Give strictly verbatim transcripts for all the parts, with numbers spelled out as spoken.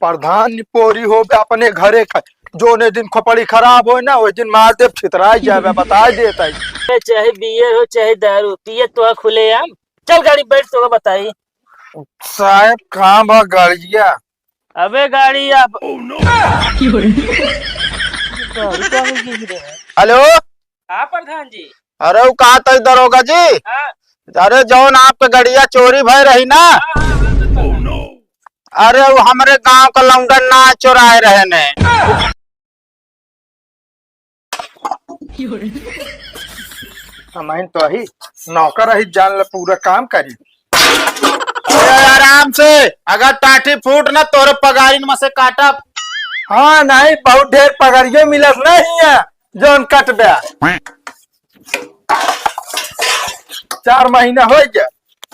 प्रधान निपोरी होबे अपने घरे का। जोने दिन खोपड़ी खराब होए ना, ओइ दिन मार देब, छितराई जाबे, बताइ देत हई। चाहे बियर हो, चाहे दारू, पिए तो खुलेआम। चल गाड़ी बैठ, तोका बताई। साहेब, कहाँ बा गाड़िया? अबे गाड़ी अब गाड़ी का हो गई रे? हेलो? हाँ प्रधान जी। अरे, उ कहा तई दरोगा जी? हाँ। अरे, जौन आपके गड़िया चोरी भय रही ना, हाँ, हाँ, हाँ, हाँ। अरे, उ हमरे गांव का लौंडन ना चोराए रहे ने। हमहिन तो ही नौकर रही, जान ले पूरा काम करी। अरे, आराम से, अगर टाठी फूट ना, तोरे पगारिन में से काटब। हाँ, नहीं, बहुत ढेर पगारियो मिलत नहीं है, जौन कटबे। चार महीना हो गया,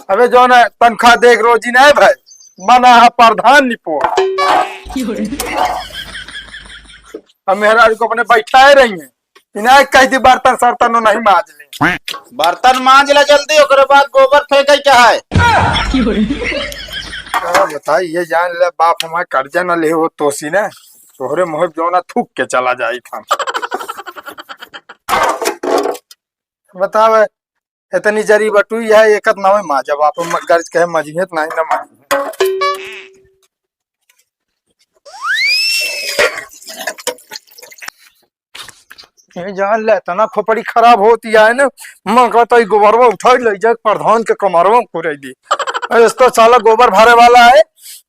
अबे जौन है तनख्वाह देख रोजी नहीं भाई, बना है प्रधान निपोर। अब मेहरारू को अपने बैठाए रही है, इन्हें कह दी बर्तन सर्तन नहीं माज ले। बर्तन माज ला जल्दी, ओकरे बाद गोबर फेंके के है। का बताई, ये जान ले बाप हमारे कर्जा न ले हो तोसी ने, तोहरे मुँह जौना थूक के चला जाई था। बतावे, इतनी जरी बटुई है, एकत नवे माजब आप, म-, गर्ज कहे मजिहे त नहीं न माजिहे। ये जान ले, इतना खोपड़ी खराब होती है ना, मन कहता है गोबरवा उठा ले जाए प्रधान के कमरवा में कुरे दी। अरे, इस तो साला गोबर भरे वाला है,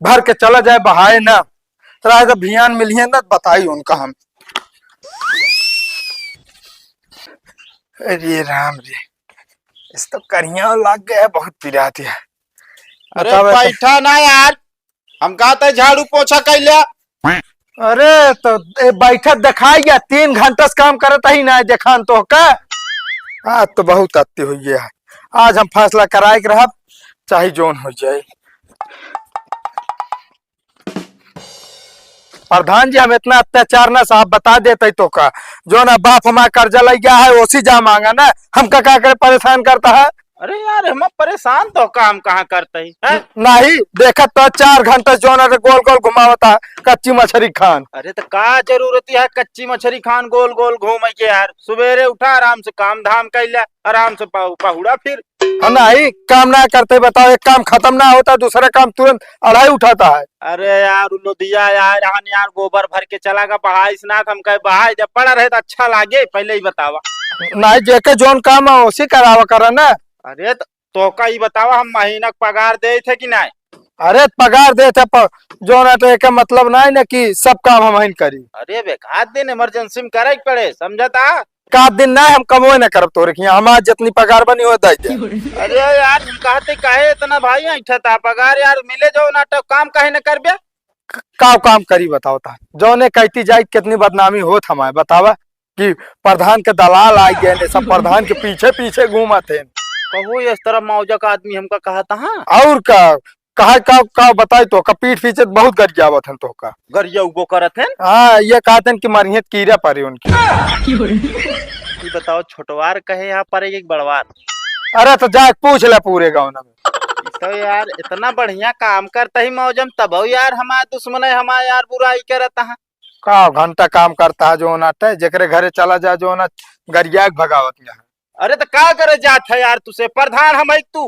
भर के चला जाए बहाए ना। रात जब भियान मिलिए ना, बताई उनका हम। अरे राम रे, इस तो करिया लग गया, बहुत पिरात है। अरे बताओ, बैठा ना यार, हम कहा था झाड़ू पोछा कैले। अरे तो ए, बैठा दिखाई गया, तीन घंटा से काम करत ही ना, देखान तो का। आज तो बहुत अति हुई है, आज हम फैसला कराए के रहब, चाहे जोन हो जाए। प्रधान जी, हम इतना अत्याचार ना साहब बता देते तो का, जौन बाप हमारा कर्जा लग गया है, उसी जा मांगा ना, हमका का करे परेशान करता है। अरे यार, हम परेशान तो काम कहाँ करते ही, हैं? नहीं, देखत तो चार घंटा जौन है गोल गोल घुमावता, कच्ची मछरी खान। अरे तो का जरूरत है कच्ची मछरी खान गोल गोल घूमे के यार? सुबेरे उठा, आराम से काम धाम कैला, आराम से पहु-, पहुड़ा फिर। हाँ, नहीं, काम ना करते, बताओ, एक काम खत्म ना होता, दूसरा काम तुरंत अढ़ाई उठाता है। अरे यार, उ लोदिया यार, रहन यार, गोबर भर के चला गा बहाई से ना, हम कहे बहाई जब पड़ा रहे तो अच्छा लागे, पहले ही बतावा। नहीं, जेके जौन काम है, उसी करावा करा ना। अरे तो, तोका ही बतावा, हम महीना के पगार दे थे कि नहीं? अरे पगार दे थे, प-, जौन है तो एके मतलब नहीं ना कि सब काम हम ही करी। अरे बेकार दिन इमरजेंसी में करे के पड़े, समझता? का दिन ना हम कमवे ना करब तोरे खियाँ, हमार जितनी पगार बनी हो दे दे। अरे यार, हम कहते काहे इतना भाई ऐठा था, पगार यार मिले जो ना तो काम काहे न करबे? क-, का काम करी बताओ ता? जौने कहती जाई कितनी बदनामी होत हमारे बतावा कि प्रधान के दलाल आ गए ने, सब प्रधान के पीछे पीछे घूमत हैं। कहो इस तरह मौजा का आदमी हमका कहा था, हाँ? और का? कहा का, का बताई तो, का पीठ पीछे बहुत गरियावत हन तो का। गरिया उगो करत हन? हाँ, ये कहत हन कि मरियत कीड़ा परे उनकी। ये बताओ, छोटवार कहे यहाँ परे एक बड़वार? अरे तो जाके पूछ ले पूरे गाँव में। तो यार, इतना बढ़िया काम करता ही मौजम, तब यार हमारे दुश्मन है, हमारे यार बुराई करता है। का घंटा काम करता है जो ना ते, जेकरे घरे चला जा जो ना गरिया के भगावत यहाँ। अरे तो का करे जात है यार, तुसे प्रधान हम है तू?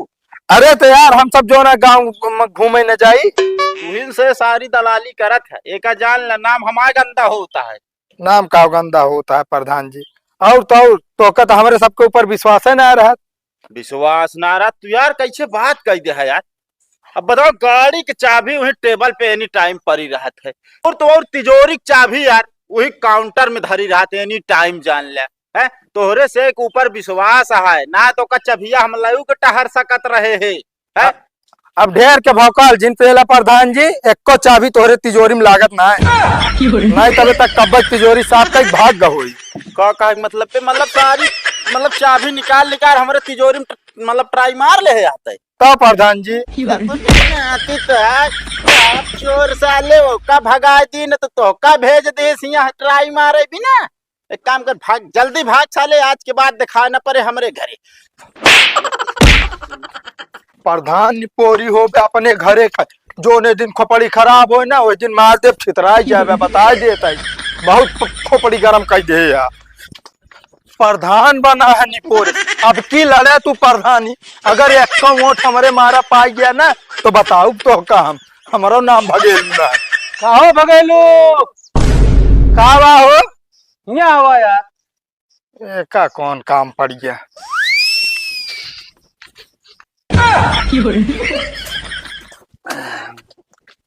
अरे तो यार, हम सब जो ना गाँव म-, घूमे न जाई। तुहिन से सारी दलाली करत है, एका जान ला, नाम हमारा गंदा होता है। नाम का गंदा होता है प्रधान जी? और तो और, तोका तो हमरे सबके ऊपर विश्वास है ना रहत। विश्वास ना रहत, तू यार कैसे बात कह दे है यार? अब बताओ, गाड़ी के चाबी वही टेबल पे एनी टाइम पड़ी रहत है, और तो और तिजोरी के चाबी यार वही काउंटर में धरी रहत है एनी टाइम, जान ले। है, तोहरे से एक ऊपर विश्वास है ना, तो का चबिया हम लऊ के टहर सकत रहे है, है? अब ढेर के भौकाल जिन पेला प्रधान जी, एको चाबी तोहरे तिजोरी में लागत ना है। नहीं तबे तक कब्बे तिजोरी साफ कई भाग ग होई। का, का मतलब पे, मतलब सारी, मतलब चाबी निकाल निकाल हमरे तिजोरी में ट-, मतलब ट्राई मार ले है आते। तो प्रधान जी। नाती तो है, आप चोर साले, ओका भगा दी न तो तोका भेज दे यहाँ ट्राई मारे बिना। एक काम कर, भाग, जल्दी भाग साले, आज के बाद दिखाए न पड़े हमरे घरे। प्रधान निपोरी होबे अपने घरे का, जोने दिन खोपड़ी खराब होए ना, ओइ दिन मार देब, छितराइ जाबे, बताइ देत ही। बहुत खोपड़ी गरम कइ दे यार। प्रधान बना है निपोर, अब की लड़े तू प्रधानी। अगर एक्को वोट हमरे मारा पाइ गया ना, तो बताउब तोहका हम, हमरो नाम भगेलू ना है। का हो भगेलू? का बा हो? हियाँ आवा यार। एका कौन काम पड़ गया?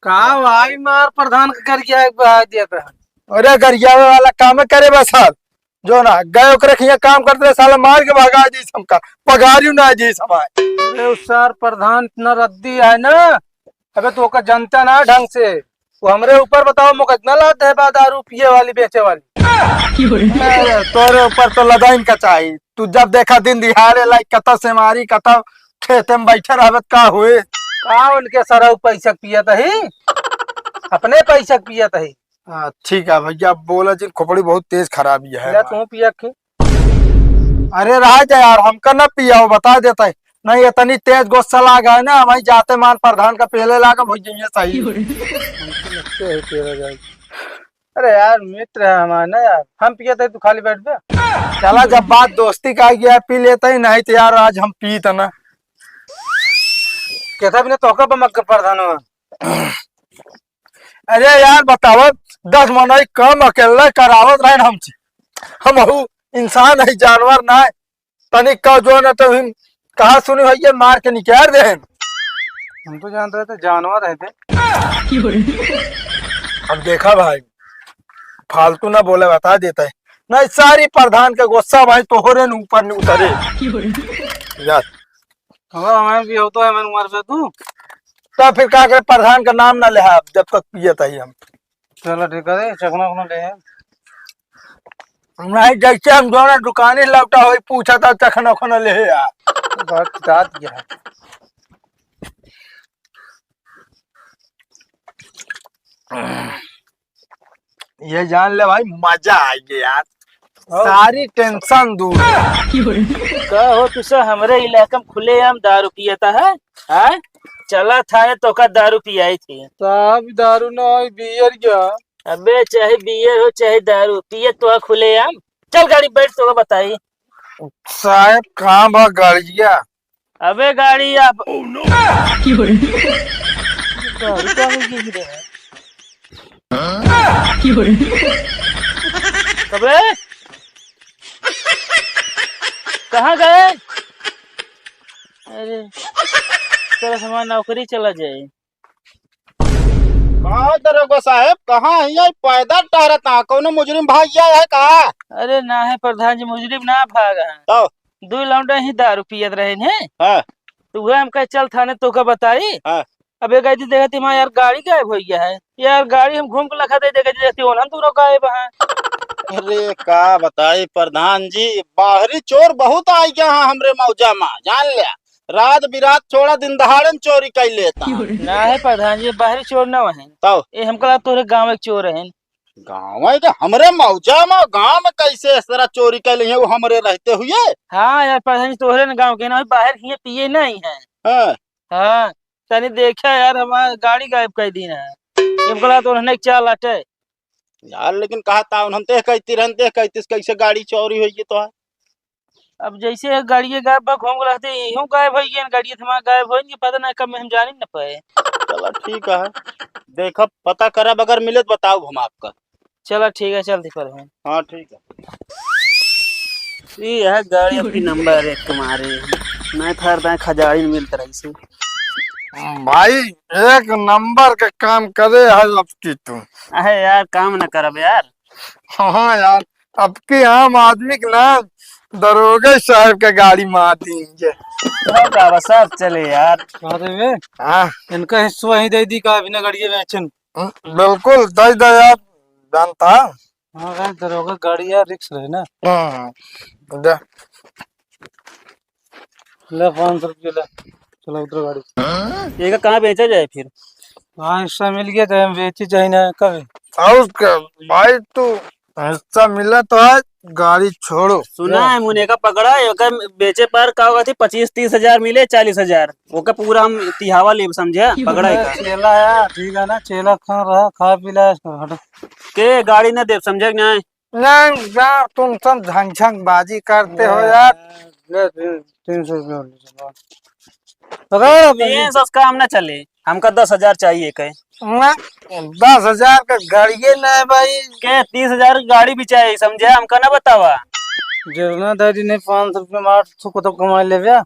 का भाई मार प्रधान के गरियावे के बहाय दिया था। अरे गरियावे वाला काम करे बा सार, जो ना गए ओकरे खिया काम करते रहे, साला मार के भगा दी हमका, पगारियो ना दी समाए। अरे उ सार प्रधान इतना रद्दी है ना, अबे तू ओका जनता ना ढंग से, वो हमरे ऊपर बताओ मुकदमा लात है बा दारू पिए वाली बेचे वाली। अरे तोरे ऊपर तो लदाइन का चाही, तू जब देखा दिन दिहाड़े लाई कतौ से मारी कतौ खेते में बैठे रहबे त का हुए? का उनके सरऊ पैसा के पियत ही, अपने पैसा के पियत ही। हाँ, ठीक है भैया, बोला जिन खोपड़ी बहुत तेज खराबी है ले हमार। तू पिया के। अरे रहा जा यार, हमका ना पिया हो, बता देता है। नहीं, इतनी तेज गुस्सा लागा है ना, वहीं जाते मान प्रधान का पहले लागा, भैया ये सही। हमको लगते है तेरा जान। अरे यार, मित्र है हमारा ना यार, हम पियत ही, तू खाली बैठ बे। चला, जब बात दोस्ती का आ गया, पी लेता ही, नहीं तो यार, आज हम पीत ना। कहता भी ना, तोहका बमक के प्रधान हो। अरे यार, बताओ, दस मनई काम अकेले करावत रहन हमसे। हमहू इंसान है, जानवर ना है। तनिक का जो ना तो हम कहा सुनी भैया, मार के निकाल दे। हम तो जानते रहे थे जानवर है थे। अब देखा भाई, फालतू ना बोले, बता देता है। नहीं, सारी प्रधान के गुस्सा भाई तोहरे न ऊपर न उतरे। यार। हमारा हमारे भी होता है, मैंने उम्र पे तू। तो फिर का करे, प्रधान का नाम ना ले आप, जब तक पिए तही हम। चलो ठीक है, चखना उखना ले हैं। नहीं, जैसे हम दोनों दुकाने लौटा होई, पूछा था चखना उखना ले हैं यार। बहुत जात गया है। ये जान ले भाई, मजा आ गया यार, और? सारी टेंशन दूर। का हो तू सब हमरे इलाका में खुलेआम दारू पियता है? हाँ? चला थाने तोका दारू पियाई थी। साहब, दारू ना हो, बियर क्या? अबे, चाहे बियर हो, चाहे दारू, पियत तो है खुलेआम। चल गाड़ी बैठ, तोका बताई। साहब, कहाँ बा गाड़िया? अबे गाड़ी आप। Oh, no! गाड़ी कहाँ में गिर रहा है? अबे, कहाँ गए? अरे, तेरा सामान नौकरी चला जाए। कहाँ दरोगा साहेब, कहाँ हियाँ पैदल टहरत आ? कौनो मुजरिम भाग गया है का? अरे ना है प्रधान जी, मुजरिम ना भाग है। तो? दुई लौंडा ही दारू पियत रहे हैं। हाँ। तो वह हम कहे चल थाने तोका बताई। हाँ। अब एक आदमी देखा थी, "माँ यार गाड़ी गायब हो गया है यार, गाड़ी हम घूम के लखा दे देखा थी, ओनहन दोनों गायब हैं।" अरे का बताई प्रधान जी, बाहरी चोर बहुत आ गया है हमरे मौजा में, जान लिया। रात बिरात छोड़ा, दिन दहाड़े में चोरी कर लेता। ना है प्रधान जी, बाहरी चोर ना है। तब? ये हमका लगा तोहरे गाँव के चोर हैं। गाँव है तो हमरे मौजा में, गाँव में कैसे इस तरह चोरी कर ली है, वो हमरे रहते हुए? हाँ यार प्रधान जी, तोहरे न गाँव के ना, बाहर हिये पिए नहीं है। हाँ। हाँ, तनी देखा यार, हमार गाड़ी गायब कर दी ना। हमका लगा तो उन्होंने क्या लाटे। यार, लेकिन कहा था उन्होंने, देख कहती रहन, देख कहती कैसे गाड़ी चोरी हुई है तो। अब जैसे गाड़िए गायब बा, घूम रहते, इहों गायब होइ गए, गाड़िए थमा गायब होइ गए, पता ना कब में हम जाने न पाए। चला ठीक है, देखब, पता करब, अगर मिले तो बताउब हम आपका। चला ठीक है, चलते पर हम। हाँ, ठीक है। ई है गाड़ी आपकी नंबर एक तुम्हारे, नहीं था दाएं खजाड़ी में मिलत रही से। भाई, एक नंबर के काम करे है अब की तू। अरे यार, काम न करब यार। हाँ यार, अब की आम आदमी के ना दरोगे साहब के गाड़ी मार देंगे। हो बाबा, सब चले यार। अरे वे, हाँ। इनका हिस्सा ही दे दी का, बिना गाड़िए बेचन। हम्म, बिल्कुल, दे दे यार, जानता। हाँ, गाड़ी दरोगा, गाड़ी यार रिस्क रहे ना। हम्म, दे। ले पाँच सौ रुपये ले, चला उतरो गाड़ी से। ये का कहाँ बेचा जाए फिर? हाँ, हिस्सा मिल गया, चाहे हम बेची चाहे ना, कब? और क्या, भाई तू पैसा मिला तो है, गाड़ी छोड़ो। सुना है, मुने का पकड़ा, एकर बेचे पर का होगा थी, पच्चीस तीस हजार मिले, चालीस हजार, ओका पूरा हम तिहावा लेब, समझे? पकड़ा है का? चेला है, ठीक है ना, चेला खा रहा, खा पी ला, हटो। के गाड़ी ना देब, समझे कि नहीं? नहीं यार, तुम सब झंग झंग बाजी करते हो यार। ले, तीन, तीन सौ रुपया ले चलो। पकड़ अपने। तीन सौ से काम ना चले, हमका दस हजार चाहिए के। ना, दस हजार का गाड़िए ना है भाई। के तीस हजार की गाड़ी भी चाहिए, समझे? हमका ना बतावा। जोरना दादी नहीं, पाँच सौ रुपया में आठ सौ को तो कमा लेबे,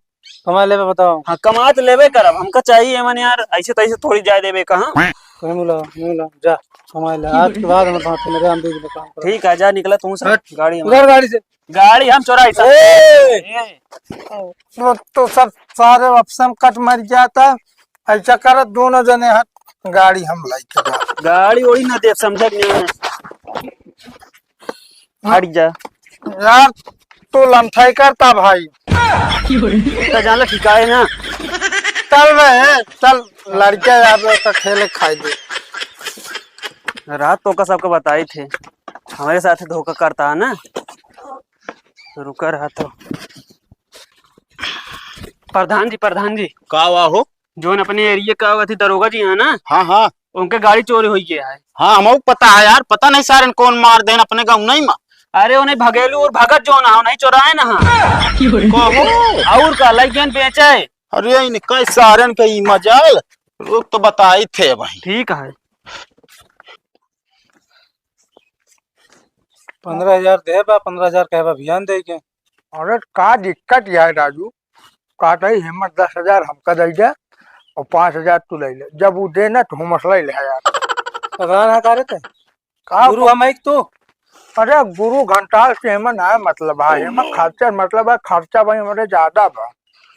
कमा लेबे, बताओ। हाँ, कमा तो लेबे करब, हमका चाहिए मन यार, ऐसे तैसे थोड़ी जाए देबे कहाँ। कहीं मिला, मिला, जा, कमा ले। आज के बाद हम बात मेरे हम भी काम करो। ठीक है, जा निकला तू सब, हट, गाड़ी हम उधर गाड़ी से। गाड़ी हम चोराई सब। ए! ए! वो तो सब सारे अफसम कट मर जाता। ऐसा कर, दोनों जने हट, गाड़ी हम लाई के जा। गाड़ी ओड़ी ना देब, समझे कि नहीं? हट जा। यार, तू लंठाई करता भाई। तो जान ला ठिकाए ना। चल बे, चल, लड़के यार तो खेले खाए दे। रात तो का सबको बताई थे, हमारे साथ धोखा करता है ना। रुका रहा तो। प्रधान जी, प्रधान जी। का हुआ हो? जोन अपने एरिया का अथी दरोगा जी है ना? हाँ, हाँ। उनके गाड़ी चोरी हुई है। हाँ, हमको पता है यार, पता नहीं सारन कौन मार देन अपने गाँव नहीं मा। अरे उन्हें भगेलू और भगत जोन है, नहीं चोराए ना। हाँ। कहो। और का लइकन बेचे? अरे इनका सारन का ई मजाल, रुक तो बताई थे भाई। ठीक है। पन्द्रह हजार दे बा, पन्द्रह हजार कहे बा अभियान दे के। अरे का दिक्कत है राजू? कहता ही हिम्मत दस हजार हमका दे दे और पाँच हजार तू ले ले। जब वो दे ना तो हम असला ही ले यार। प्रधान है का रे ते? का गुरु हम एक तू? अरे गुरु घंटाल से हेमन है मतलब है, हेमन खर्चा मतलब है, खर्चा भाई हमारे ज्यादा बा।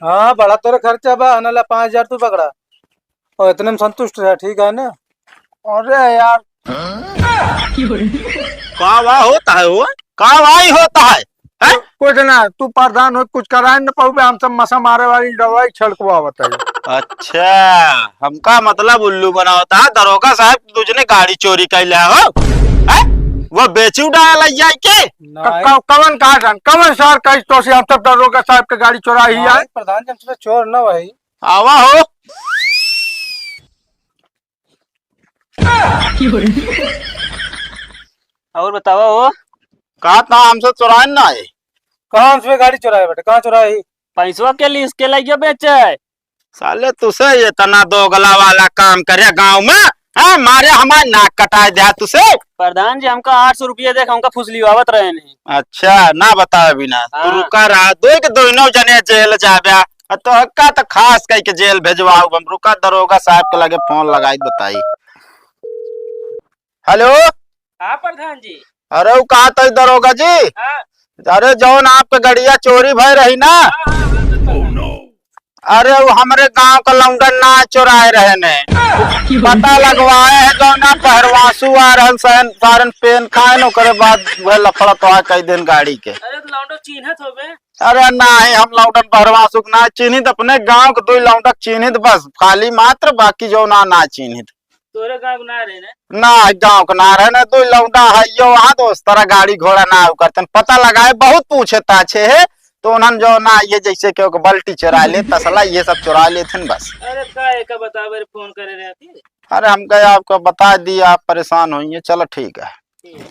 हाँ, बड़ा तोरे खर्चा बा, हनला पाँच हजार तू पकड़ा। और इतने में संतुष्ट रहा, ठीक है ना? अरे यार। का वाह होता है वो? का वाह ही होता है? हैं? कुछ ना, तू प्रधान हो, कुछ कराए न पाऊबे, हम सब मसा मारे वाली दवाई छिड़कवावत है। अच्छा, हमका मतलब उल्लू बनावता है, दरोगा साहब, तुझने गाड़ी चोरी कर लिया हो? हैं? वो बेची उड़ाया लग जाए के? क-, नहीं। क-, कवन कहा जान, कवन शहर का तो से हम सब दरोगा साहब के गाड़ी चोरा ही नहीं, है? प्रधान जी, हम सब चोर ना भाई। आवा हो। और बतावा हो। कहा था हमसे चुराए ना है। कहाँ हमसे गाड़ी चुराए बेटे, कहाँ चुराए? पैसवा के लिए इसके लगे बेचे। साले तुसे इतना दोगला वाला काम करे गाँव में, हैं? मारे हमार नाक कटाए दिया तुसे। प्रधान जी, हमका आठ सौ रुपया दे के हमका फुसलियावत रहे नहीं। अच्छा, ना बतावे बिना। तू हाँ। रुका रहा, दो के दोनों जने जेल जाबे। आ तो हक्का तो खास कह के जेल भेजवाऊ हम। रुका, दरोगा साहब के लगे फोन लगाई बताई। हेलो। हाँ प्रधान जी। अरे वो कहा था दरोगा जी? हाँ। अरे जौन आपके गड़िया चोरी भय रही ना, हाँ, हाँ, हाँ, हाँ। अरे वो हमरे गांव का लौंडन ना चोराए रहे ने। पता लगवाए है जौन ना पहरवासू आ रहन सहन सारन पेन खाए न, ओकरे बाद वह लफड़ा तो आ कई दिन गाड़ी के। अरे तो लौंडो चीन्हत होबे। अरे नाही, हम लौंडन बहरवा सुख ना चिन्हित, अपने गांव के दुई लौंडक चिन्हित बस, खाली मात्र, बाकी जो ना, ना चिन्हित। तोरे गांव के ना रहे ना? ना, गांव के ना रहे ना, दुई लौंडा है यो वहाँ दोस्त तरह गाड़ी घोड़ा ना आउ करतन, पता लगाए बहुत पूछे ताछे है, तो उन्हन जो ना ये जैसे कि ओके बल्टी चुरा ले, तसला ये सब चुरा लेथिन बस। अरे का एका बतावे रे फोन करे रहती? अरे हम कहे आपको बता दी, आप परेशान होइए, चलो ठीक है। ठीक।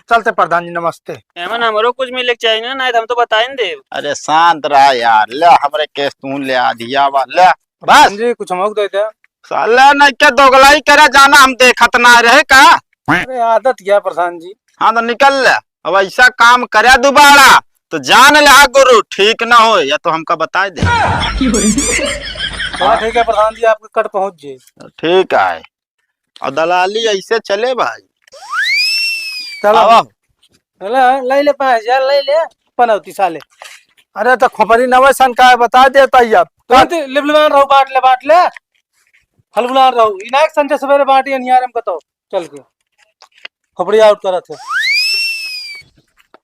चलते प्रधान जी, नमस्ते। एमन हमरो कुछ मिले के चाहिए ना, नहीं तो हम तो बताए न देब। अरे शांत रहा यार, ले हमरे केस तू ले आ दिया बा, ले। प्रधान बस। जी, कुछ हमको दे दे। साला नहीं क्या दोगलाई करे जाना, हम देखत ना रहे का? अरे आदत क्या प्रधान जी? हाँ तो निकल ले, अब ऐसा काम करे दोबारा तो जान ले हाँ गुरु, ठीक ना हो या तो हमका बताए दे। चलो ठीक है प्रधान जी, आपके कट पहुँच जाए। ठीक है। और दलाली ऐसे चले भाई। चलो। आवा। चलो, ले ले पाँच हजार, ले ले, पनौती साले। अरे तो खोपड़ी नवे सन का है, बता देता ही अब। तुरंत लिबलिमान रहो, बांट ले, बांट ले। हलबुलान रहो, इनाक संजय सवेरे बांटी अनियार हम कतो, चल के। खोपड़ी आउट करत है।